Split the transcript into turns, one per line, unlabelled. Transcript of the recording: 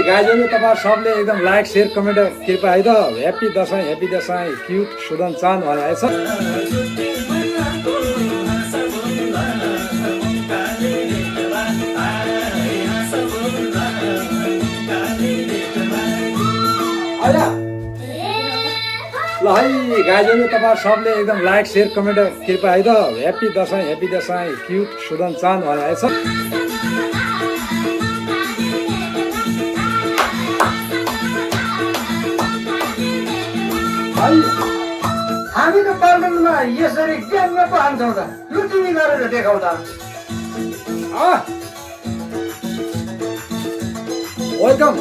गाईजहरू तपाईँ सबले एकदम लाइक शेयर कमेन्ट कृपया है त ह्याप्पी दसैँ क्युट सुदन चान भनेर छ। ल है गाईजहरू तपाईँ सबले एकदम लाइक शेयर कमेन्ट कृपया है त ह्याप्पी दसैँ क्युट सुदन चान भनेर छ।
हामी त पार्लमेन्टमा यसरी गेममा पो हान्छौँ त लु तिमी गरेर देखाउ त।
वेलकम